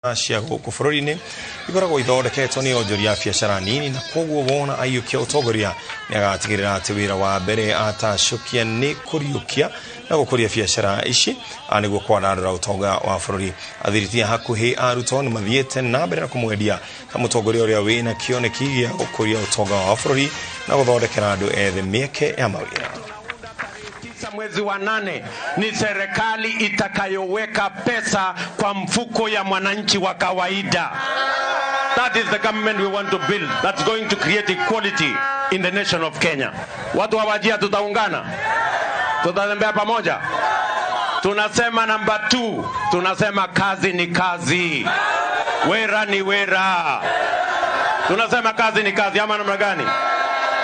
Cia gũkũ bũrũri-inĩ ikoragwo ithondeketwo nĩ onjoria a biacara nini, na koguo wona aiyũkia ũtongoria nĩ agatigĩrĩra atĩ wĩra wa mbere atacũkia nĩ kũriũkia na gũkũria biacara ici nĩguo kwandandũra ũtonga wa bũrũri. Athiriti a hakuhĩ a Ruto nĩ mathiĩte na mbere na kũmwendia ta mũtongoria ũrĩa wĩna kĩoneki gĩa gũkũria ũtonga wa bũrũri na gũthondekera andũ ethĩ mĩeke ya mawĩra. 9 mwezi wa 8 ni serikali itakayoweka pesa kwa mfuko ya mwananchi wa kawaida. That is the government we want to build, that's going to create equality in the nation of Kenya. Watu wa Wajir, tutaungana, tutatembea pamoja. Tunasema namba 2, tunasema kazi ni kazi, wera ni wera. Tunasema kazi ni kazi, ama namna gani?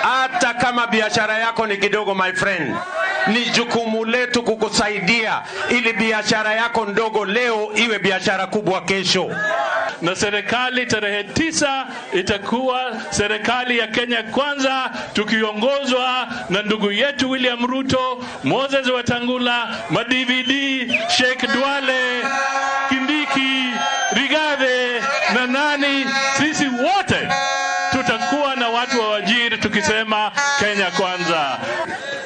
Hata kama biashara yako ni kidogo, my friend, ni jukumu letu kukusaidia ili biashara yako ndogo leo iwe biashara kubwa kesho. Na serikali tarehe 9 itakuwa serikali ya Kenya Kwanza, tukiongozwa na ndugu yetu William Ruto, Moses Wetangula, Madvd, Sheikh Duale, Kindiki, Rigathi na nani, sisi wote tutakuwa na watu wa Wajir tukisema Kenya Kwanza.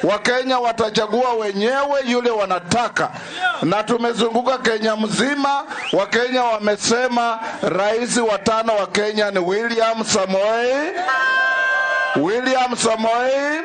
Wakenya watachagua wenyewe yule wanataka, na tumezunguka Kenya mzima. Wakenya wamesema rais wa tano wa Kenya ni William Samoei, William Samoei.